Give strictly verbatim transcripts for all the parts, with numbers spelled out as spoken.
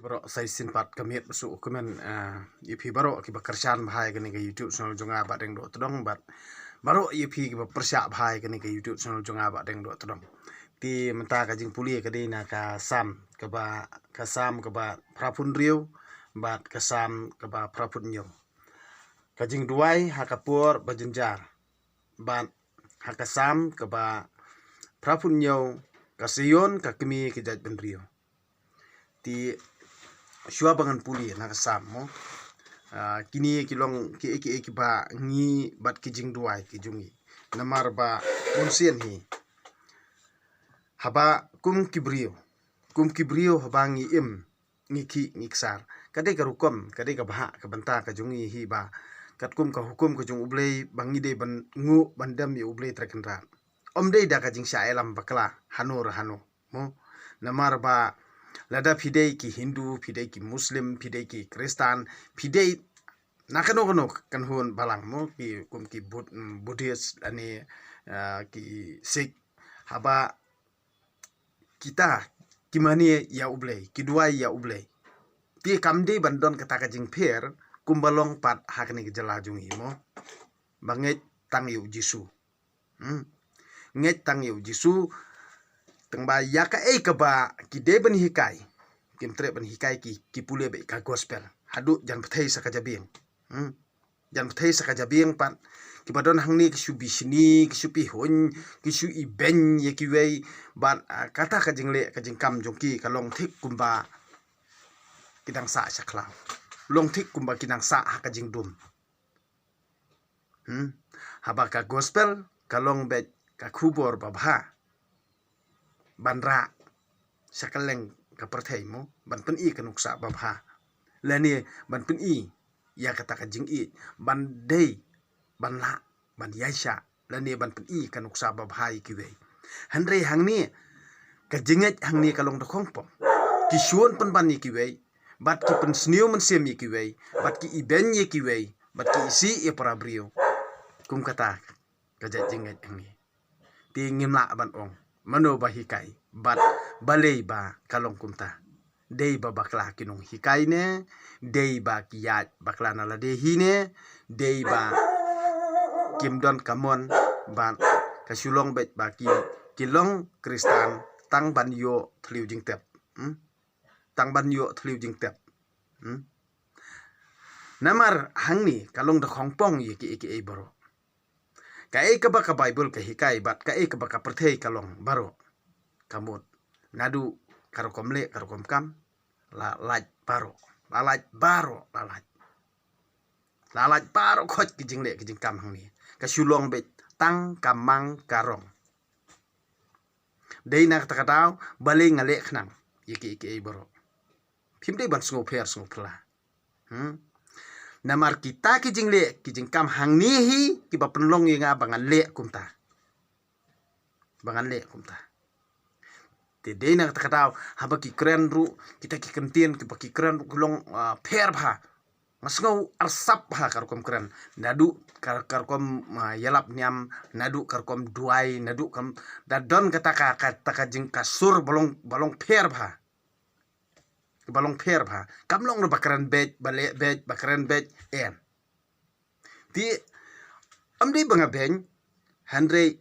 Baroh, sa shisien pat ka miet ba suk kumne, ah, ïa phi baroh kiba kyrshan bha ïa kane ka YouTube channel jong nga Bah Deng Dohtdong, bad baroh ïa phi kiba pyrshah bha ïa kane ka YouTube channel jong nga Bah Deng Dohtdong. Te mynta ka jingpule ka dei na ka Salm kaba, ka Salm kaba phra phew hynriew bad ka Salm kaba phra phew hynñiew. Ka jingduwai ha ka por ba jynjar. Bad ha ka Salm kaba phra phew hynñiew, ka Zion ka kmie ki jaitbynriew. Te shuwa ba ngan pule na ka Salm mo, ah, kine ki long kiei kiei kiba ngi bad ki jingduwai ki jong ngi. Namar ba bun sien hi haba kum ki briew, kum ki briew haba ngi im, ngi khih ngi ksar, ka dei ka rukom, ka dei ka bhah ka bynta ka jong ngi hi ba katkum ka hukum ka jong U Blei ba ngi dei ban nguh ban dem ïa U Blei Trai Kynrad. Ym dei da ka jingshah ïalam bakla hano re hano mo. Namar ba lada phi dei ki Hindu, phi dei ki Muslim, phi dei ki Kristan, phi dei na kano kano kynhun balang mo, ki kum ki Bud-, mm, Buddhist lane, ah, ki Sikh, haba kita ki mane ïa U Blei, ki duwai ïa U Blei, te kam dei ban don kata ka jingpher kumba long pat ha kane ka jylla jong ngi mo, ba ngeit tang ïa U Jisu. Hmm. Ngeit tang ïa U Jisu. Tang ba ïa kaei kaba ki dei ban hikai, kim treh ban hikai ki, ki pule beit ka gospel haduh jan pyrthei sa ka jabieng. Hmm. Jan pyrthei sa ka jabieng pat, kiba don hangne ki shu bishni, ki shu pihuiñ, ki shu ibeiñ ïa kiwei. Bad, ah, kata ka jingleh ka jingkam jong ki ka long thik kumba ki dang sah sha khlaw, long thik kumba ki dang sah ha ka jingdum. Hmm. Haba ka gospel ka long beit ka khubor babha ban rah sha kylleng ka pyrthei mo, ban pyni ka nuksa babha, lane ban pyni ïa kata ka jingïeit, ban dei ban lah ban ïaishah, lane ban pyni ka nuksa babha ïa kiwei. Hynrei hangne ka jingngeit hangne ka long da khongpong. Ki shun pynban ïa kiwei, bad ki pynsniew mynsiem ïa kiwei, bad ki ibeiñ ïa kiwei, bad ki isih ïa para briew. Kum kata ka jait jingngeit hangne. Te ngim lah ban ong mano ba hikai bad balei ba ka long kumta. Dei ba bakla ki nonghikai ne, dei ba ki ïaid bakla na lade hi ne, dei ba kim don ka mon bad ka shu long beit ba ki, ki long Khristan tang ban ïoh thliew jingtep. Hmm? Tang ban ïoh thliew jingtep. Hmm? Namar hangne ka long da khongpong ïa kiei kiei baroh. Kaei kaba ka Baibl ka hikai bad kaei kaba ka pyrthei ka long baroh ka mut. Naduh ka rukom leh, ka rukom kam, la lait baroh, la lait baroh, la lait. La lait baroh khoit ki jingleh ki jingkam hangne. Ka shu long beit tang ka mang ka rong. Dei na kata ka daw balei nga leh khnang ïa kiei kiei baroh. Phim dei ban sngewpher sngewphylla. Hmm? Namar kita ki jingleh ki jingkam hangne hi kiba pynlong ïa nga ba ngan leh kumta, ba ngan leh kumta. Te dei na kata ka daw haba ki kren ruh, kita ki kyntien kiba ki kren ruh ki long, ah, pher bha. Nga sngew arsap bha ka rukom kren, naduh ka, ka rukom, ah, ïalap niam, naduh ka rukom duwai, naduh kam, da don kata ka, kata ka jing ka sur ba long, ba long pher bha. Ba long pher bha. Kam long ruh ba kren beit, ba leh beit, ba kren beit, em. Te ym dei ba nga beiñ, hynrei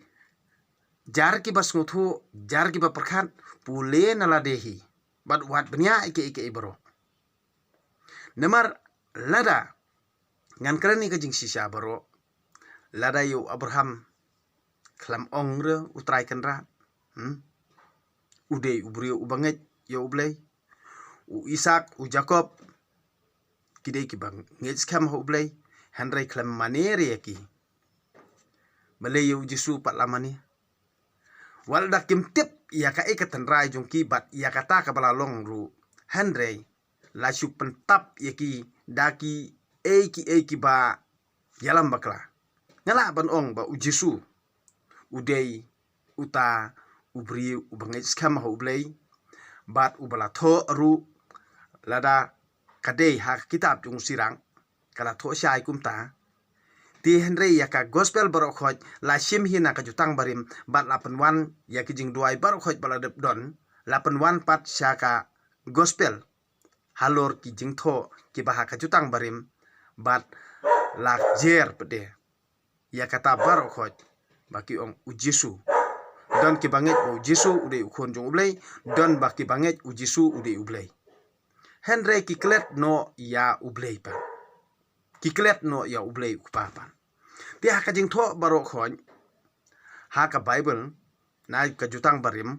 jar kiba sngewthuh, jar kiba pyrkhat, pule na lade hi bad wat bniah ïa kiei kiei baroh. Namar lada ngan kren ïa ka jingshisha baroh, lada ïa u Abraham khlem ong re U Trai Kynrad, hmm? U dei u briew uba ngeit ïa U Blei. U Isak, u Jakob, ki dei kiba ngeit skhem ha U Blei, hynrei khlem mane re ïa ki. Balei ïa U Jisu pat la mane? Wat la da kim tip ïa kaei ka tynrai jong ki bad ïa kata kaba la long ruh, hynrei la shu pyntap ïa ki da kiei kiei kiba ïalam bakla. Nga lah ban ong ba U Jisu u dei uta u briew uba ngeit skhem ha U Blei bad uba la thoh ruh, lada ka dei ha ka kitab jong u Sirang ka la thoh shai kumta. Te hynrei ïa ka gospel baroh khoit la shim hi na ka Jutang Barim bad la pynwan ïa ki jingduwai baroh khoit ba la dep don, la pynwan pat sha ka gospel halor ki jingthoh kiba ha ka Jutang Barim, bad la jer pat de ïa kata baroh khoit ba ki ong u Jisu. Don kiba ngeit ba u Jisu u dei u Khun jong U Blei, don ba kiba ngeit u Jisu u dei U Blei. Hynrei ki klet noh ïa U Blei pat. Ki klet noh ïa U Blei U Kpa pat. Te ha ka jingthoh baroh khoit ha ka Baibl, na ka Jutang Barim,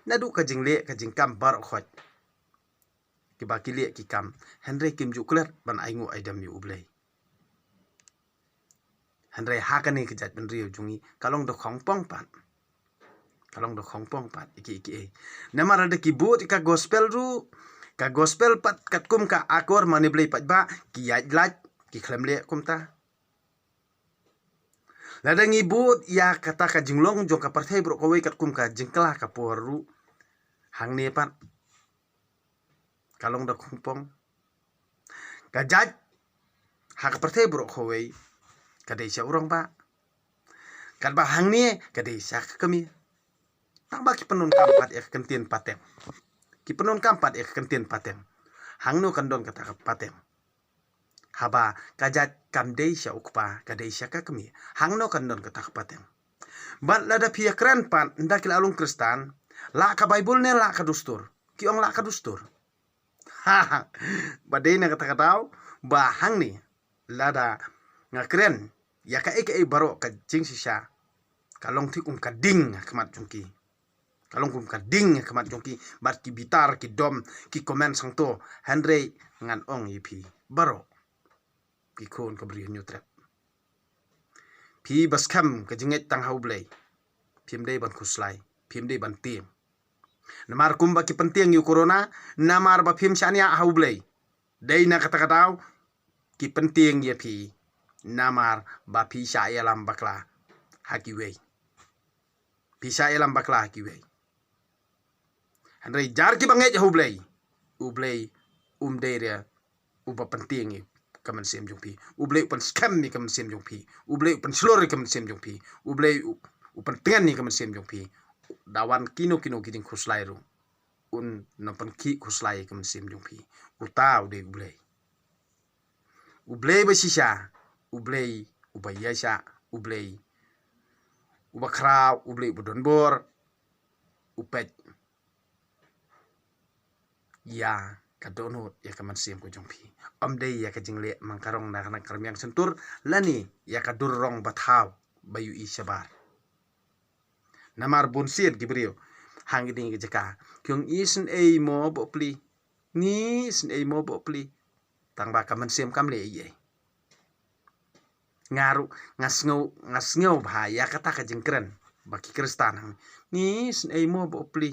naduh ka jingleh ka jingkam baroh khoit kiba ki leh ki kam, hynrei kim ju klet ban ainguh aidem ïa U Blei. Hynrei ha kane ka jaitbynriew jong ngi ka long da khongpong pat. Ka long da khongpong pat ïa ki, ïa ki ei. Namar lada ki bud ïa ka gospel ruh, ka gospel pat katkum ka akor mane Blei pat ba ki ïaid lait, ki khlem leh kumta. Lada ngi bud ïa kata ka jinglong jong ka pyrthei baroh kawei katkum ka jingkylla ka por ruh, hangne pat ka long da khongpong. Ka jait ha ka pyrthei baroh kawei ka dei sha u rangbah. Katba hangne ka dei sha ka kmie. Tangba ki pyndonkam pat ïa ka kyntien pateng. Ki pyndonkam pat ïa ka kyntien pateng. Hangno kan don kata ka pateng? Haba ka jait kam dei sha u kpa, ka dei sha ka kmie, hangno kan don kata ka pateng? Bad lada phi ïa kren pat, ynda ki la long Khristan, la ka Baibl ne la ka dustur? Ki ong la ka dustur. Ha, ha. Ba dei na kata ka daw ba hangne lada nga kren ïa kaei kaei baroh ka jingshisha, ka long thik kum ka ding ha khmat jong ki. Ka long kum ka ding ha khmat jong ki, bad ki bitar, ki dom, ki comment sangto. Hynrei ngan ong ïa phi baroh ki khun ka Bri Hynñiewtrep. Phi ba skhem ka jingngeit tang ha U Blei, phim dei ban khuslai, phim dei ban tieng. Namar kumba ki pyntieng ïa u corona, namar ba phim shaniah ha U Blei. Dei na kata ka daw ki pyntieng ïa phi, namar ba phi shah ïalam bakla ha kiwei. Phi shah ïalam bakla ha kiwei. Hynrei jar kiba ngeit ha U Blei, U Blei um dei re uba pyntieng ïa ka mynsiem jong phi. U Blei u pynskhem ïa ka mynsiem jong phi. U Blei u pynshlur ïa ka mynsiem jong phi. U Blei u, u pyntngen ïa ka mynsiem jong phi. Da wan kino kino ki jingkhuslai ruh, un nang pynkhih khuslai ïa ka mynsiem jong phi. Uta u dei U Blei. U Blei ba shisha, U Blei uba ïaishah, U Blei uba khraw, U Blei uba don bor, u peit ïa ka dohnud, ïa ka mynsiem ka jong phi. Ym dei ïa ka jingleh mangkarong na ka rmiang shyntur, lane ïa ka dur rong ba thaw ba ïohi shabar. Namar bun sien ki briew hangne ka jaka ki ong, isynei mo ba u pli. Ngi isynei mo ba u pli. Tangba ka mynsiem kam leh ei ei. Nga ruh nga sngew, nga sngew bha ïa kata ka jingkren ba ki Khristan hangne, ngi isynei mo ba u pli.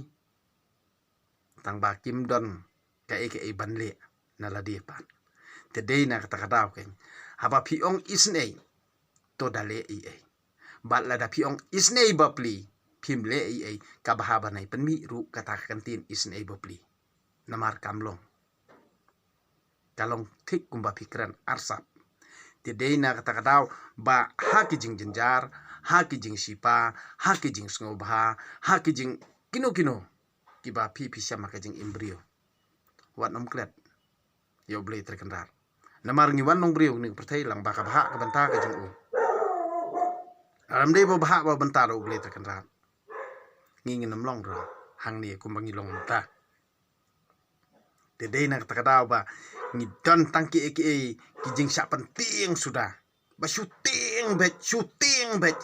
Tangba kim don kaei kaei ban leh na lade pat. Te dei na kata ka daw keiñ, haba phi ong isynei, to da leh ei ei. Bad lada phi ong isynei ba pli, phim leh ei ei, ka bha ban ai pynmih ruh kata ka kyntien isynei ba pli. Namar kam long. Ka long thik kumba phi kren arsap. Te dei na kata ka daw ba ha ki jingjynjar, ha ki jingshipa, ha ki jingsngewbha, ha ki jing kino kino kiba phi, phi shem ha ka jingim briew, wat nym klet ïa U Blei Trai Kynrad. Namar ngi wan long briew ha kane ka pyrthei lang ba ka bhah ka bynta ka jong u. Lada ym dei ba bhah ba bynta da U Blei Trai Kynrad, ngi ngin nym long ruh hangne kumba ngi long mynta. Te dei na kata ka daw ba ngi don tang kiei kiei ki jingshah pyntieng suda. Ba shu tieng beit, shu tieng beit.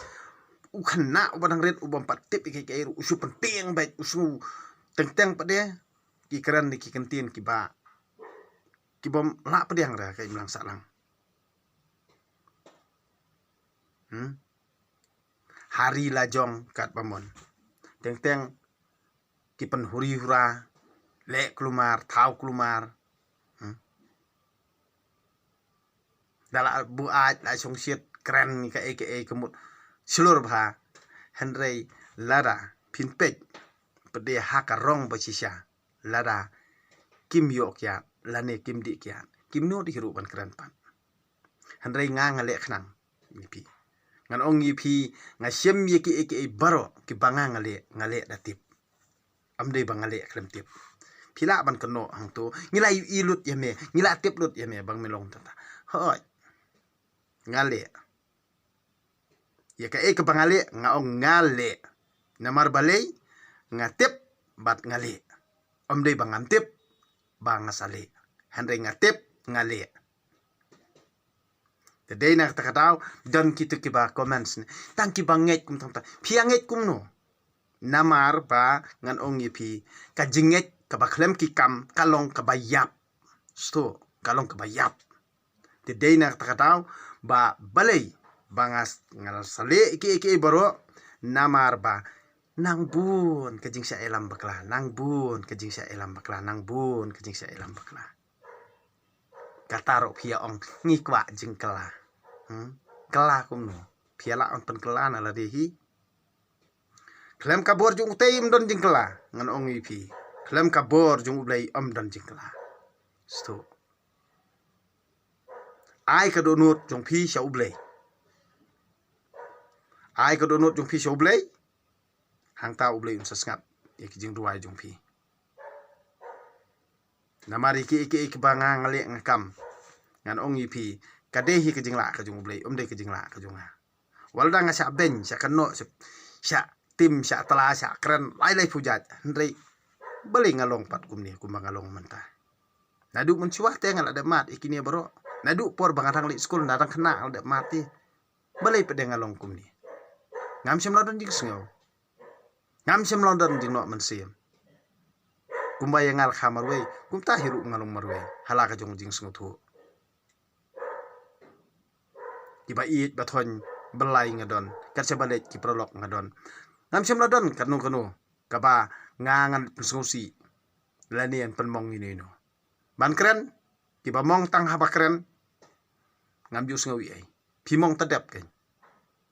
U khynnah uba dang rit, uba ym pat tip ïa kiei kiei ruh, u shu pyntieng beit, u shu teng teng pat de ki kren da ki kyntien kiba, kibym lah pdiang da ka imlang sahlang. Hmm? Ha ri la jong katba mon. Teng teng ki pynhuri hura, leh kulmar, thaw kulmar. Hmm? Da la buaid, la shongshit, kren kaei kaei ka mut shlur bha. Hynrei lada phin peit pat de ha ka rong ba shisha, lada kim ïoh kiad lane kim dih kiad, kim nud hi ruh ban kren pat. Hynrei nga nga leh khnang ïa phi. Ngan ong ïa phi, nga shem ïa kiei kiei baroh kiba nga nga leh, nga leh da tip. Ym dei ba nga leh khlem tip. Phi lah ban kynnoh hangto. Ngi la ïohi lut ïa me, ngi la tip lut ïa me ba me long tang tang. Hooid. Nga leh. Ïa kaei kaba nga leh, nga ong nga leh. Namar balei, nga tip bad nga leh. Ym dei ba ngam tip ba nga sa leh. Hynrei nga tip, nga leh. Te dei na kata ka daw, don kito kiba comments ne. Tang kiba ngeit kum tang tang. Phi ïa ngeit kumno? Namar ba ngan ong ïa phi, ka jingngeit kaba khlem ki kam ka long kaba ïap. Sto, ka long kaba ïap. Te dei na kata ka daw ba balei ba nga s-, nga sa leh kiei kiei baroh, namar ba nang bun ka jingshah ïalam bakla, nang bun ka jingshah ïalam bakla, nang bun ka jingshah ïalam bakla. Kata ruh phi ïa ong ngi kwah jingkylla. Hmm? Kylla kumno? Phi ïa lah ban pynkylla na lade hi. Khlem ka bor jong utei ym don jingkylla, ngan ong ïa phi. Khlem ka bor jong U Blei ym don jingkylla. Sto. Ai ka dohnud jong phi sha U Blei. Ai ka dohnud jong phi sha U Blei. Hangta U Blei un sa sngap ïa ki jingduwai jong phi. Namar ïa kiei kiei kiba nga nga leh nga kam, ngan ong ïa phi, ka dei hi ka jinglah ka jong U Blei, ym dei ka jinglah ka jong nga. Wat la nga shah beiñ, shah kynnoh, shah, shah tim, shah tla, shah kren lai lai phew jait, hynrei balei nga long pat kumne kumba nga long mynta? Naduh mynshuwa te nga la dep mad ïa kine baroh. Naduh por ba nga dang leit skul, nga dang khynnah nga la dep mad te. Balei pat de nga long kumne? Ngam shym la don jingsngew. Ngam shym la don jingnoh mynsiem. Kumba ïa nga la kha marwei, kumta hi ruh nga long marwei ha la ka jong jingsngewthuh. Kiba ïeit ba thoiñ ba lai nga don, kat shaba leit ki paralok nga don. Ngam shym la don kano kano kaba nga ngan pynsngewsih lane ngan pynmong ïano ïano. Ban kren, kiba mong tang haba kren, ngam ju sngew ei ei. Phi mong ta dep keiñ.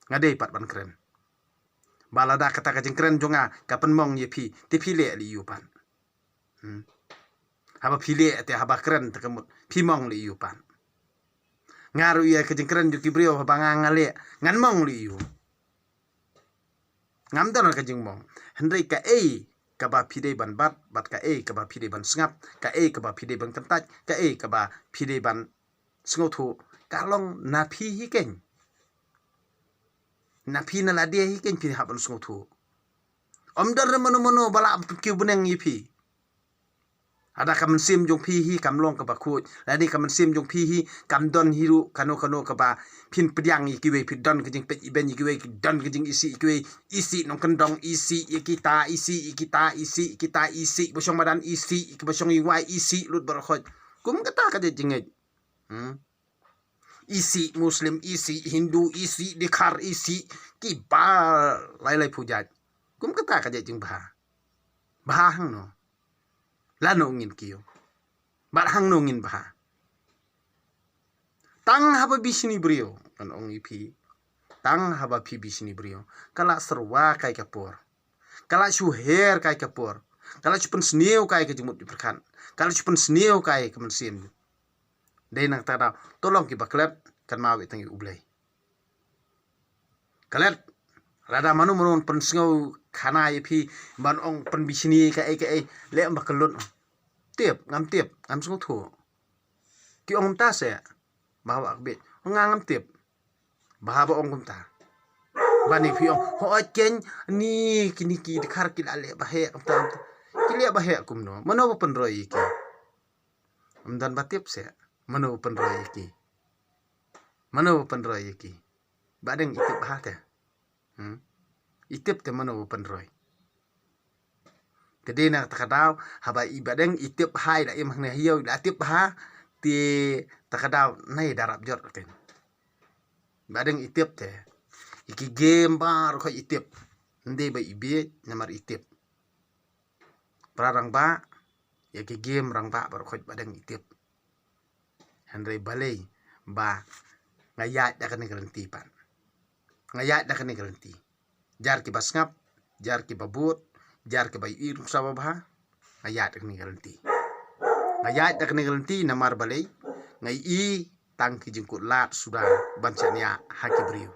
Nga dei pat ban kren. Ba lada kata ka jingkren jong nga ka pynmong ïa phi, te phi leh lei ïa u pat? Hmm. Haba phi leh te, haba kren te ka mut phi mong lei ïa u pat? Nga ruh ïa ka jingkren jong ki briew haba nga nga leh, ngan mong lei ïa u? Ngam don ka jingmong. Hynrei kaei kaba phi dei ban bat, bad kaei kaba phi dei ban sngap, kaei kaba phi dei ban kyntait, kaei kaba phi dei ban sngewthuh, ka long na phi hi keiñ. Na phi na lade hi keiñ phi hap ban sngewthuh. Ym don re mano mano ba lah ban pynkiew bneng ïa phi. Lada ka mynsiem jong phi hi kam long kaba khuid, lane ka mynsiem jong phi hi kam don hi ruh kano kano kaba phin pdiang ïa kiwei, phi don ka jingpeit ibeiñ ïa kiwei, don ka jingisih ïa kiwei, isih nongkyndong, isih ïa kita, isih ïa kita, isih ïa kita, isih ba shong madan, isih ïa kiba shong iwai, isih lut baroh khoit. Kum kata ka jait jingngeit. Hmm. Isih Muslim, isih Hindu, isih Dkhar, isih kiba lai lai phew jait. Kum kata ka jait jingbha. Bha hangno? Lano ngin kiew? Bad hangno ngin bha? Tang haba bishni briew, ngan ong ïa phi. Tang haba phi bishni briew, ka la syrwa kai ka por. Ka la shu her kai ka por. Ka la shu pynsniew kai ka jingmut jingpyrkhat. Ka la shu pynsniew kai ka mynsiem. Dei na kata daw, to long kiba klet, kynmaw ïa tang ïa U Blei. Klet, lada mano mano pynsngew khana ïa phi, ban ong pynbishni kaei kaei, leh ba kyllut. Tip, ngam tip, ngam sngewthuh. Ki ong kumta se, ba haba ka bieit, nga ngam tip. Ba haba ong kumta. Ba ni phi ong, hooid keiñ, ni kine ki Dkhar ki la leh ba heh kumta kumta. Ki leh ba heh kumno? Mano ba pynroi ïa ki? Ym don ba tip se mano ba pynroi ïa ki. Mano ba pynroi ïa ki? Ba dang i tip bha te. Hmm? I tip te mano ba pynroi? Te dei na kata ka daw, haba i ba dang i tip bha, i la im hangne ha ïew, i la tip bha, te kata ka daw, nai da rap jot keiñ. Ba dang i tip te. Ïa ki game baroh khoit i tip. Ym dei ba i bieit, namar i tip. Para rangbah, ïa ki game rangbah baroh khoit ba dang i tip. Hynrei balei ba nga ïaid da kane ka lynti pat? Nga ïaid da kane ka lynti. Jar kiba sngap, jar kiba bud, jar kiba ïohi rung sa ba bha, nga ïaid da kane ka lynti. Nga ïaid da kane ka lynti namar balei? Nga ïohi tang ki jingkut lad suda ban shaniah ha ki briew.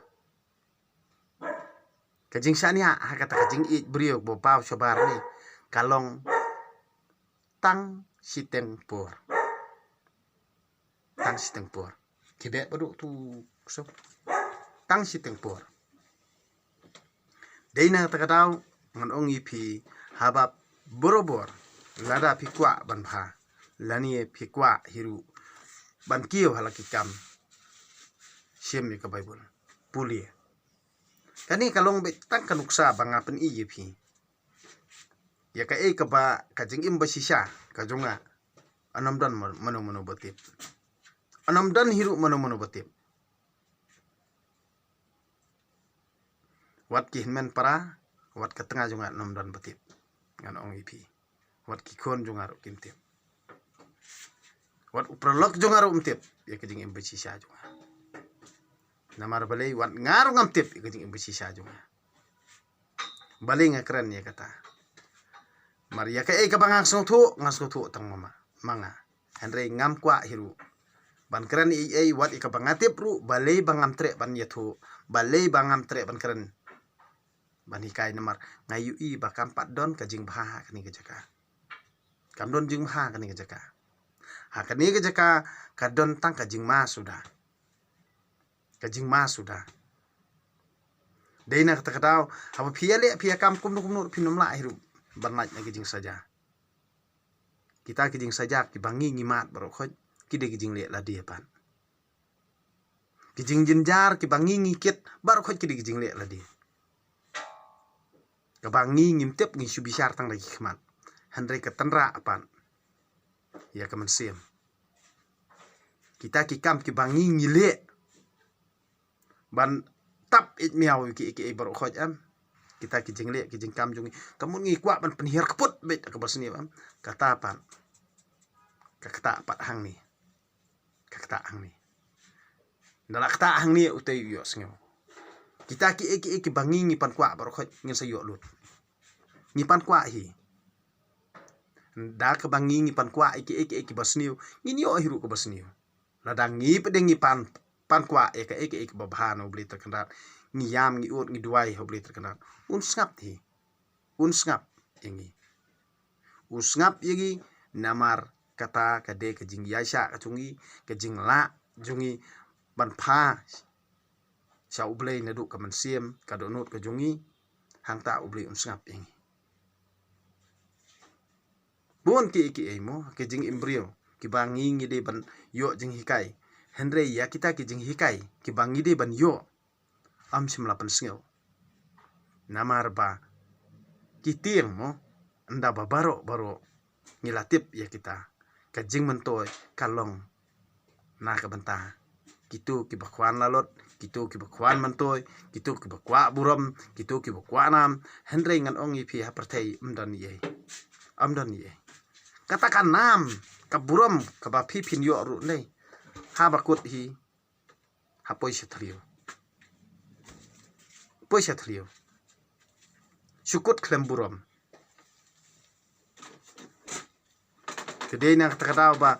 Ka jingshaniah ha kata ka jingïeit briew ba paw shabar ne ka long tang shiteng por. Tang shiteng por. Ki beh badu tu so. Tang shiteng por. Dei na kata ka daw ngan ong ïa phi haba borobor lada phi kwah ban bha lane phi kwah hi ruh ban kiew ha la ki kam shim ïa ka Baibl. Pule. Kane ka long beit tang ka nuksa ba nga pyni ïa phi. Ïa kaei kaba ka jingim ba shisha ka jong nga. Yn ym don mano mano ba tip. Yn ym don hi ruh mano mano ba tip. Wat ki hynmen para, wat ka tnga jong nga yn ym don ba tip. Ngan ong ïa phi. Wat ki khun jong nga ruh kim tip. Wat u paralok jong nga ruh um tip ïa ka jingim ba shisha jong nga. Namar balei wat nga ruh ngam tip ïa ka jingim ba shisha jong nga. Balei nga kren ïa kata? Namar ïa kaei kaba nga sngewthuh, nga sngewthuh tang ma ma nga. Hynrei ngam kwah hi ruh ban kren ei ei wat ïa kaba nga tip ruh, balei ba ngam treh ban ïathuh, balei ba ngam treh ban kren ban hikai. Namar nga ïohi ba kam pat don ka jingbha ha kane ka jaka. Kam don jingbha ha kane ka jaka. Ha kane ka jaka ka don tang ka jingma suda. Ka jingma suda. Dei na kata ka daw haba phi ïaleh phi ïakam kumno kumno phin ym lah hi ruh ban lait na ka jingsaja. Kita ki jingsaja kiba ngi ngi mad baroh khoit ki dei ki jingleh lade pat. Ki jingjynjar kiba ngi ngi kit baroh khoit ki dei ki jingleh lade. Kaba ngi ngim tip ngi shu bishar tang da ki khmat. Hynrei ka tynrah pat ïa ka mynsiem. Kita ki kam kiba ngi ngi leh ban tap ïeit miaw ïa kiei kiei baroh khoit em. Kita ki jingleh ki jingkam jong ngi. Ka mut ngi kwah ban pynhiar kput beit kaba sniew em. Kata pat ka kata pat hangne. Ka kata hangne. Nda la kata hangne utei u ïohsngew. Kita kiei kiei kiba ngi ngi pan kwah baroh khoit ngin sa ïoh lut. Ngi pan kwah hi. Da kaba ngi ngi pan kwah ïa kiei kiei kiba sniew ngin ïoh hi ruh kaba sniew. Lada ngi pat de ngi pan pan kwah ïa kaei kaei kaba bha na U Blei Trai Kynrad, ngi ïam ngi ud ngi duwai ha U Blei Trai Kynrad, un sngap hi. Un sngap ïa ngi. Un sngap ïa ngi. Namar kata ka dei ka jingïaishah ka jong ngi, ka jinglah jong ngi ban pha sha U Blei naduh ka mynsiem ka dohnud ka jong ngi. Hangta U Blei un sngap ïa ngi. Bun kiei kiei mo ki jingim briew kiba ngi ngi dei ban ïoh jinghikai. Hynrei ïa kita ki jinghikai kiba ngi dei ban ïoh, ym shym la pynsngew. Namar ba ki tieng mo, ynda ba baroh baroh ngi la tip ïa kita, ka jingmyntoi ka long na ka bynta kito kiba khwan lalot, kito kiba khwan myntoi, kito kiba kwah burom, kito kiba kwah nam. Hynrei ngan ong ïa phi ha pyrthei ym don ei, ym don ei. Kata ka nam, ka burom kaba phi phin ïoh ruh ne, haba kut hi, ha poi sha thliew. Poi sha thliew. Shu kut khlem burom. Ka dei na kata ka daw ba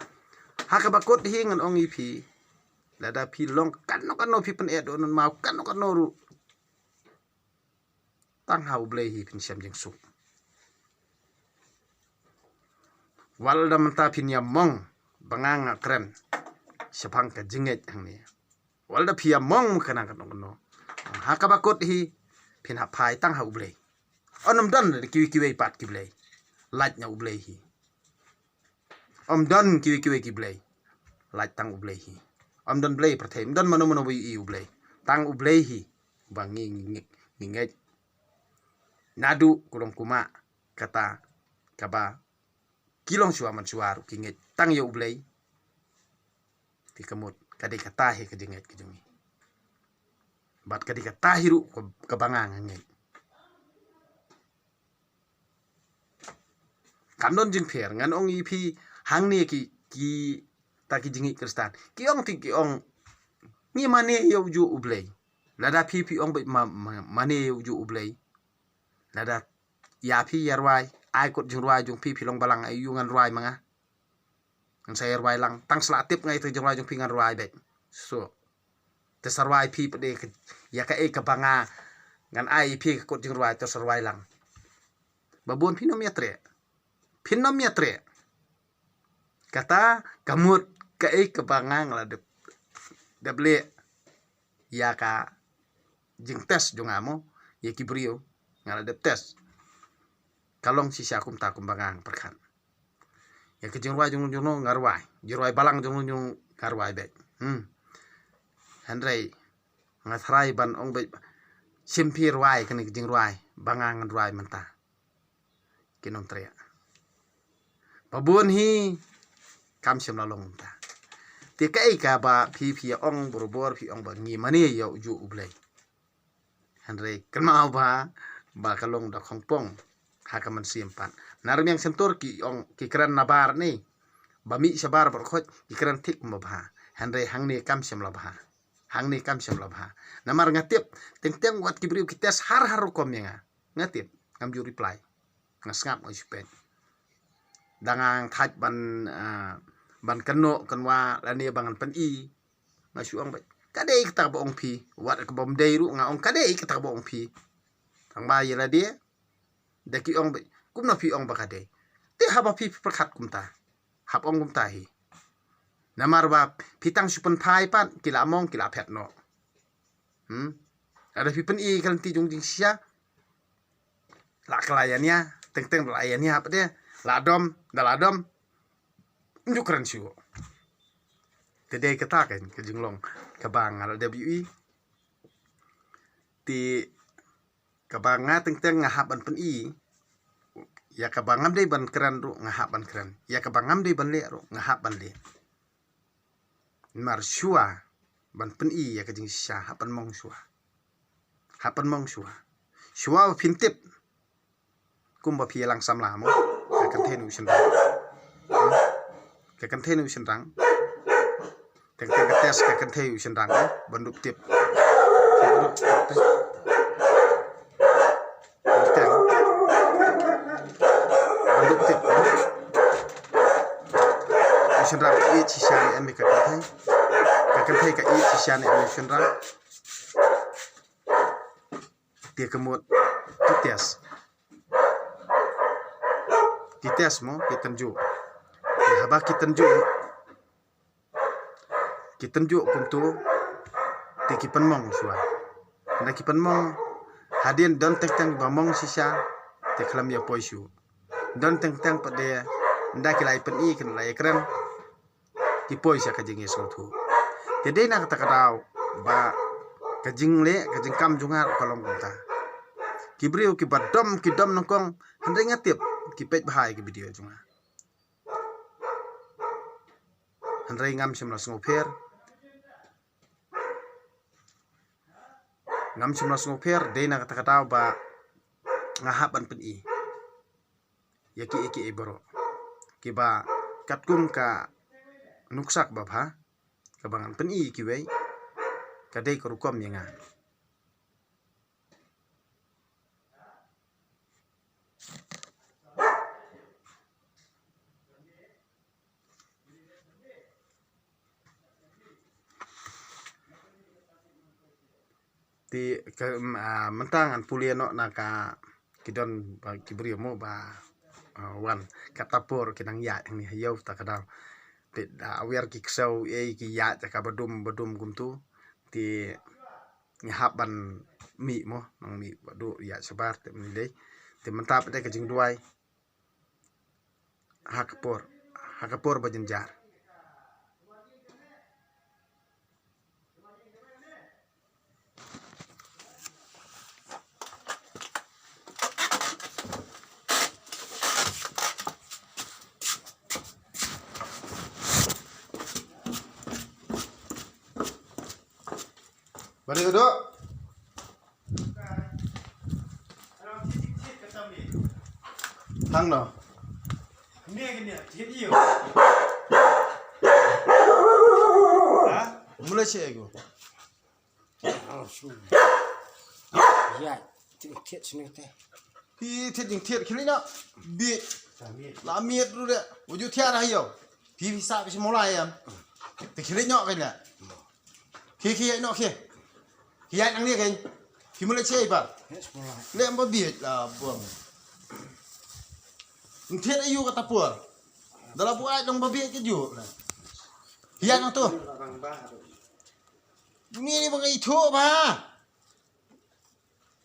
ha kaba kut hi ngan ong ïa phi, lada phi long kano kano, phi pyneh dohnud maw kano kano ruh, tang ha U Blei hi phin shem jingsuk. Wat la mynta phin ïa mong ba nga nga kren shaphang ka jingngeit hangne. Wat la phi ïa mong kano kano. Ha kaba kut hi phin hap phai tang ha U Blei. Ym don kiwei kiwei pat ki blei. Lait na U Blei hi. Ym don kiwei kiwei ki blei. Lait tang U Blei hi. Ym don blei pyrthei, ym don mano mano ba ïohi U Blei. Tang U Blei hi. Ba ngi ngi ngi ngeit. Naduh kulong kuma kata kaba ki long shuwa man shuwa ruh ki ngeit tang ïa U Blei. Te ka mut ka dei kata hi ka jingngeit ka jong ngi. Bad ka dei kata hi ruh kaba nga nga ngeit. Kam don jingpher, ngan ong ïa phi hangne ki, kita ki jingngeit Khristan ki ong, te ki ong ngi mane ïa ujuh U Blei. Lada phi phi ong beit ma, ma, mane ïa ujuh U Blei, lada ïa phi ïa rwai, ai kot jingrwai jong phi, phi long balang, ai ïa u ngan rwai ma nga. Ngan sa ïa rwai lang, tang sla tip nga ïa ka jingrwai jong phi ngan rwai beit. So te sa rwai phi pat de ïa kaei kaba nga ngan ai ïa phi ka kot jingrwai, te sa rwai lang. Ba bun phin ym ïa treh. Phin ym ïa treh. Kata ka mut kaei kaba nga nga la dep, dep leh ïa ka jingtest jong nga mo, ïa ki briew nga la dep test. Ka long shisha kumta kumba nga nga pyrkhat. Ïa ka jingrwai jong jong nga rwai, jingrwai balang jong jong nga rwai beit. Hmm. Hynrei nga tharai ban ong beit, shim phi rwai kane ka jingrwai ba nga ngan rwai mynta. Ki nongtrei ba bun hi kam shym la long mynta. Te kaei kaba phi phi ong, borabor phi ong ba ngi mane ïa u juh U Blei. Hynrei kynmaw ba, ba ka long da khongpong ha ka mynsiem pat. Na Rmiang Shyntur ki ong ki kren na bar ni, ba mih shabar bad khoit ki kren thik kumba bha. Hynrei hangne kam shym la bha. Hangne kam shym la bha. Namar nga tip teng teng wat ki briew ki test har har rukom ïa nga. Nga tip, ngam ju reply. Nga sngap, nga shu peit. Dang nga thait ban, ah, ban kynnoh kynwa lane ba ngan pyni. Nga shu ong beit, ka dei kata ba ong phi. Wat ka bym dei ruh nga ong ka dei kata ba ong phi. Tang ba ïa lade, da ki ong beit kumno phi ong ba ka dei. Te haba phi pyrkhat kumta, hap ong kumta hi. Namar ba phi tang shu pynphai pat ki la mong, ki la phet noh. Hmm. Lada phi pyni ka lynti jong jingshisha, la ka la ïania, teng teng la ïania pat de, la dom, da la dom. Njuk kren shu. Te dei kata ka, ka jinglong kaba nga la dep ïohi. Te kaba nga teng teng nga hap ban pyni. Ïa kaba ngam dei ban kren ruh nga hap ban kren. Ïa kaba ngam dei ban leh ruh nga hap ban leh. Namar shuwa ban pyni ïa ka jingshisha, hap ban mong shuwa. Hap ban mong shuwa. Shuwa ba phin tip. Kumba phi ïalang samla mo, ka kynthei na u shynrang. Hmm? Ka kynthei na u shynrang. Teng teng ka test ka kynthei u shynrang, eh, ban dup tip. Teng, teng. Ban dup tip. U shynrang ka ïeit shisha ne em ïa ka kynthei. Ka kynthei ka ïeit shisha ne em ïa u shynrang. Te ka mut ki test. Ki test mo, ki tynjuh. Te haba ki tynjuh, ki tynjuh kumto, te ki pynmong shuwa. Nda ki pynmong, hadien don teng teng ba mong shisha, te khlem ïa poi shuh. Don teng teng pat de, nda ki la ïa pyni, ki la ïa kren, ki poi sha ka jingïasngewthuh. Te dei na kata ka daw ba ka jingleh, ka jingkam jong nga ka long kumta. Ki briew kiba dom, ki dom nyngkong, hynrei nga tip ki peit bha ïa ki video jong nga. Hynrei ngam shym la sngewpher. Ngam shym la sngewpher, dei na kata ka daw ba nga hap ban pyni ïa kiei kiei baroh kiba katkum ka nuksa ba bha, kaba ngan pyni ïa kiwei, ka dei ka rukom ïa nga. Te ka, mm, ah, mynta ngan pule noh na ka ki don ba ki briew mo ba, ah, wan kata por ki nang ïaid hangne ha ïew ta ka daw. Te da wer ki ksew ei ki ïaid ta ka badum badum kumtu. Te ngi hap ban mih mo, nang mih ba duk ïaid shabar te mih dei. Te mynta pat de ka jingduwai. Ha ka por, ha ka por ba jynjar. Bari udo. Thang no. Mula che ego. Ya, thied sini te. Phi thied jingthied khlieh noh. Bi. La miet ruh de. Wajud thied dah yo. Phi phi sa phi semula ya. Te khlieh noh kan la. Khi khi ïaid noh khi. Khi ïaid nangne kan. Khi mula che ba. Leh ba bieit la buang. Nthied aïu kata por. Da la buaid long ba bieit ka juh. Ïa nangtu. Ni ni ba ngi thuh ba.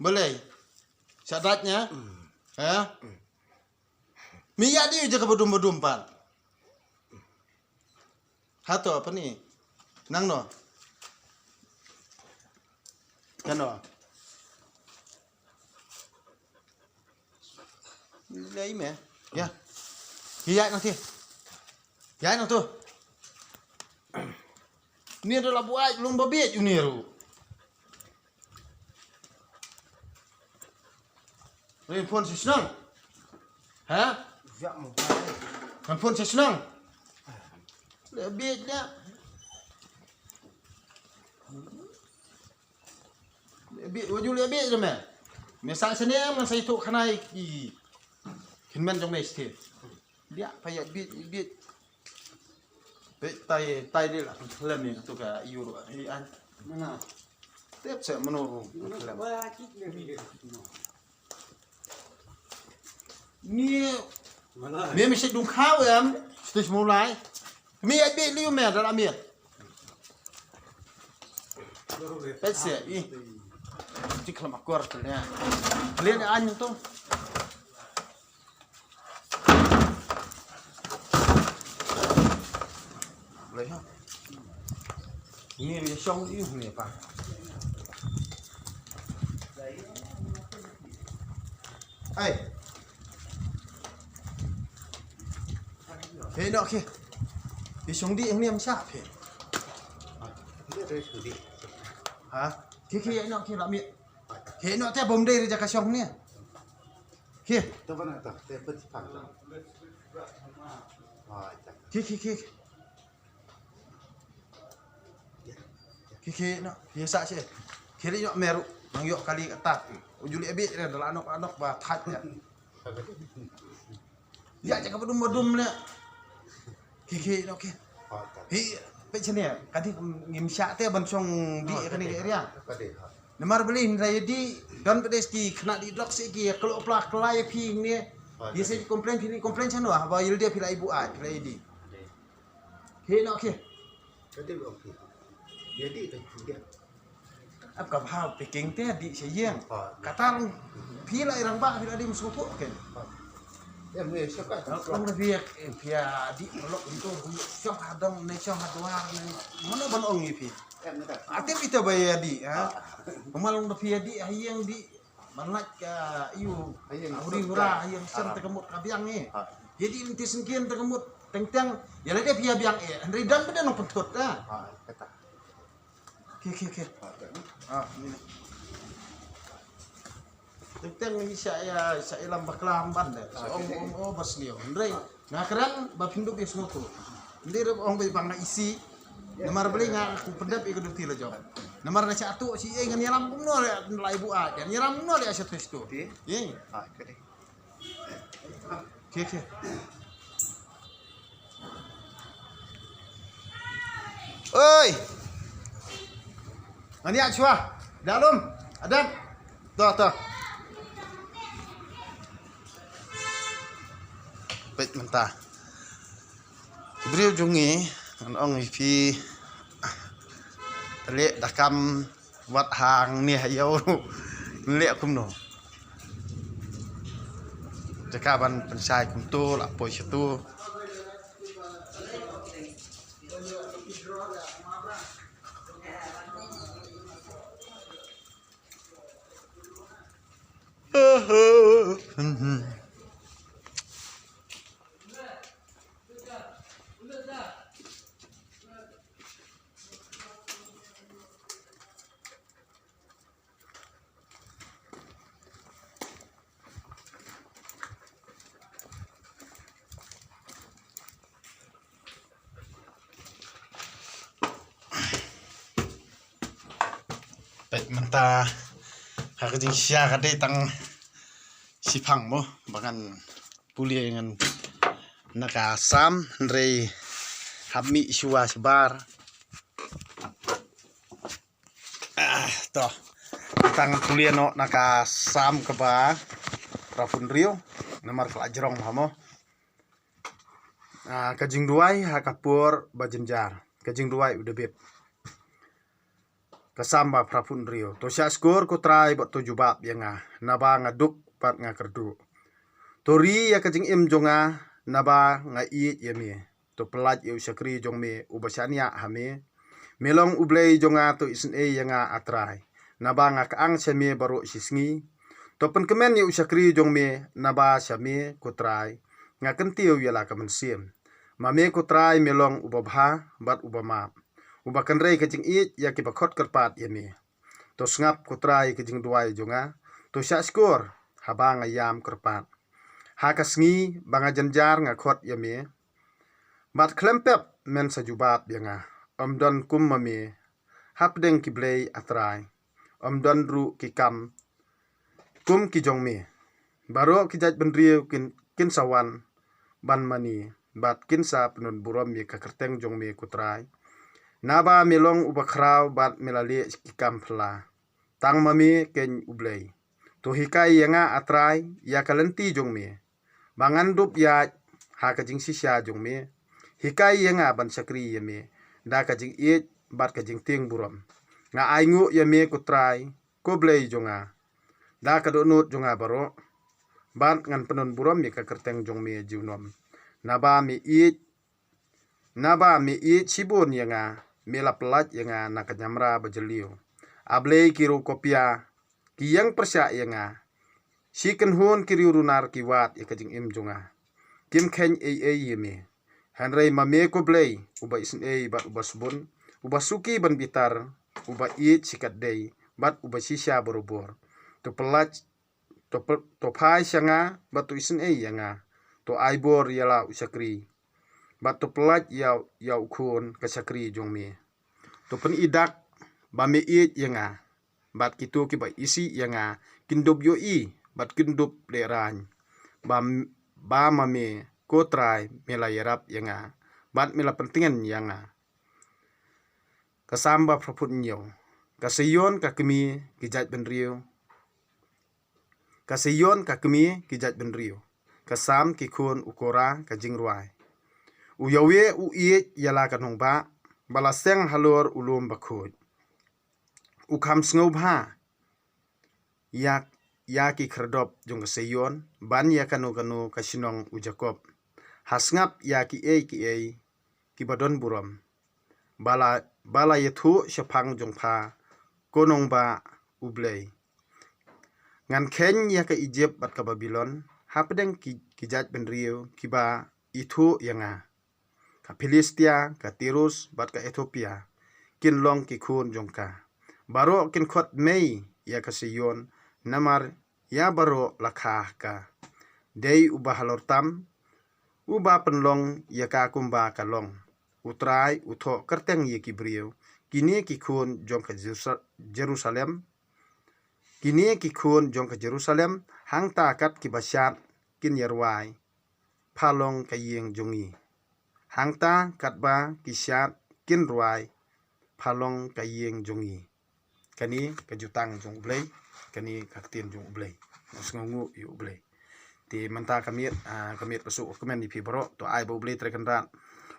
Balei. Sa dait nia. Ha? Mi ïa di jaka badum badum pan. Hato apa ni? Nang no. Kan no. Lei me. Ya. Hi ya nang ti. Ya nang tu. Ni da la buai long ba biet uni ru. Ri phone si snang. Ha? Ya mo. Kan phone si snang. Le biet le. Biet, waju le biet le me. Me sa sene man sa itu khanai ki. Kin men jong me sti. Dia pa ya biet biet. Pe tai tai de la lem ni tu ka iu ru ai an. Mana? Tep se mano ru lem. Ni. Mana? Me me se dung khaw em. Stis mulai. Me ya biet liu me da la me. Petse i. Tik lama kuar tu nia. Lian an tu. Boleh ha. Ni dia song i ni pa. Ai. He no ke. Hi song di ni am sa phe. Ha? Ke ke no ke la mi. He no te bom dei ri jaka song ni. Ke. To bana to te pet pang. Ke ke ke. Ki ki no, ki sa che. Ki ri yo meru, nang yo kali kata. Uju li abi re da la nok nok ba thaj ya. Ya jaka badum badum le. Ki ki no ki. Hi pe chene, kadi ngim sha te ban chong di kani area. Namar beli hindra ya di don pedes ki kena di dok se ki kelo pla kelai phi ne. Ye se complain phi ni complain chano ba yil dia phi lai bu ai phi lai di. Hi no ki. Ka dei ba ong phi. Ïa dih ka jingïa. Ap ka bha picking te dih sha ïing. Ha. Kata long phi la i rangbah phi la dih mynshuwa phuh ken. Ha. Em ne sha ka. Long da phi ïa, eh, phi ïa dih lok dih to, shong ha dong ne shong ha dwar ne. Mano ban ong ïa phi. Em ne ka. Ate phi te ba ïa dih ha. Ha. Kumba long da phi ïa dih ha ïing dih. Ban lait ka ïu. Ha ïing, ha uri ura, ha ïing sem te ka mut ka biang ngi. Ha. Ïa dih lynti syngkien te ka mut teng teng. Ïa lade phi ïa biang eh. Hynrei don ba don nongpynthut ah. Ha, kata. Ke ke ke. Ha, kata. Ah, ni. Teng teng ngi sha ïa, sha ïalam bakla ym ban de. Ha, ong, ong, oh, ba sniew. Hynrei. Nga kren ba phin dup ïa sngewthuh. Ym dei ruh ong ba bang nga isi. Namar balei nga ku pyndep ïa ka duty la jong. Namar na sha tu shi ei ngan ïalam kumno le lai bu a. Ngan ïalam kumno le sha tu sha tu. Ye. Ke ke. Oi. Ngan ïa shuwa. Da lum. Adat. To to. Peit mynta. Ki briew jong ngi ngan ong ïa phi. Te leh da kam wat hangne ha ïew. Leh kumno. Jaka ban pynshai kumto la poi shatu. Peit mynta ha ka jingshisha ka dei tang shiphang mo ba ngan pule ngan na ka sam hynrei hap mih shuwa shabar. Ah, to. Tang pule noh na ka sam kaba raphun riu namar ka la jrong ha mo. Ah, ka jingduwai ha ka por ba jynjar. Ka jingduwai u David. Ka Salm ba phra phew hynriew. To shah shkor ko Trai bad to jubab ïa nga, naba nga duk bad nga kyrduh. To ri ïa ka jingim jong nga, naba nga ïeit ïa me. To pyllait ïa u shakri jong me uba shaniah ha me. Me long U Blei jong nga, to isynei ïa nga A Trai, naba nga kyang sha me baroh shi sngi. To pynkmen ïa u shakri jong me, naba sha me ko Trai nga kyntiew ïa la ka mynsiem. Ma me ko Trai me long uba bha bad uba map, uba kynrei ka jingïeit ïa kiba khot kyrpad ïa me. To sngap ko Trai ka jingduwai jong nga. To shah shkor haba nga ïam kyrpad. Ha ka sngi ba nga jynjar nga khot ïa me, bad khlem pep men sa jubab ïa nga. Ym don kum ma me hapdeng ki blei A Trai. Ym don ruh ki kam kum ki jong me. Baroh ki jaitbynriew kin, kin sa wan ban mane bad kin sa pyndon burom ïa ka kyrteng jong me ko Trai, naba me long uba khraw bad me la leh ki kam phylla. Tang ma me keiñ U Blei. To hikai ïa nga A Trai ïa ka lynti jong me, ba ngan dup ïaid ha ka jingshisha jong me. Hikai ïa nga ban shakri ïa me da ka jingïeit bad ka jingtieng burom. Nga ainguh ïa me ko Trai, ko Blei jong nga, da ka dohnud jong nga baroh, bad ngan pyndon burom ïa ka kyrteng jong me junom. Naba me ïeit, naba me ïeit shibun ïa nga, me la pyllait ïa nga na ka ñiamra ba jylliew. A Blei, ki riew khopia ki ïeng pyrshah ïa nga. Shi kynhun ki riew runar ki wad ïa ka jingim jong nga. Kim kheiñ ei ei ïa me. Hynrei ma me ko Blei, uba isynei bad uba sbun, uba suki ban bitar, uba ïeit shikatdei bad uba shisha barobor. To pyllait, to py-, to phai sha nga bad to isynei ïa nga. To ai bor ïa la u shakri bad to pyllait ïa, ïa u khun ka shakri jong me. To pyni dak ba me ïeit ïa nga, bad kito kiba isih ïa nga kin dup ïohi bad kin dup lehraiñ ba, ba ma me ko Trai me la ïarap ïa nga bad me la pyntngen ïa nga. Ka Salm ba phra phew hynñiew. Ka Seion ka kmie ki jaitbynriew. Ka Seion ka kmie ki jaitbynriew. Ka Salm ki khun u Kora ka jingrwai. U Yahweh u ïeit ïa la ka nongbah, ba la seng halor u lum bakhuid. U kham sngewbha ïa, ïa ki khyrdop jong ka Seion, ban ïa kano kano ka shnong u Jakob. Ha sngap ïa kiei kiei kiba don burom, ba la, ba la ïathuh shaphang jong pha, ko nongbah U Blei. Ngan kheiñ ïa ka Ijipt bad ka Babilon hapdeng ki, ki jaitbynriew kiba ithuh ïa nga. Ka Philistia, ka Tirus bad ka Ethiopia kin long ki khun jong ka. Baroh kin khot mei ïa ka Seion, namar ïa baroh la kha ha ka. Dei uba halor tam uba pynlong ïa ka kumba ka long. U Trai u thoh kyrteng ïa ki briew. Kine ki khun jong ka Jerusa-, Jerusalem. Kine ki khun jong ka Jerusalem, hangta kat kiba shad kin ïarwai, pha long ka ïing jong ngi. Hangta katba ki shad kin rwai, pha long ka ïing jong ngi. Kane ka jutang jong U Blei, kane ka ktien jong U Blei. Ngan sngewnguh ïa U Blei. Te mynta ka miet, ah, ka miet ka suk ka kmen ïa phi baroh, to ai ba U Blei Trai Kynrad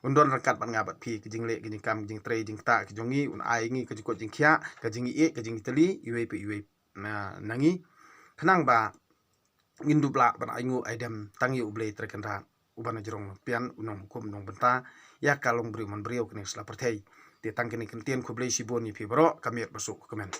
un don ryngkat bad nga bad phi, ka jingleh, ka jingkam, ka jingtrei, jingktah ka jong ngi, un ai ngi ka jingkoit jingkhiah, ka jingïeit, ka jingïatylli, iwei pa iwei na, na ngi. Khnang ba ngin dup lah ban ainguh aidem tang ïa U Blei Trai Kynrad, uba na jrong nongpyni, u nonghukum nongbynta ïa ka longbriew manbriew kane ka sla pyrthei. Te tang kine ki ktien, khublei shibun ïa phi baroh, ka miet ba suk ka kmen.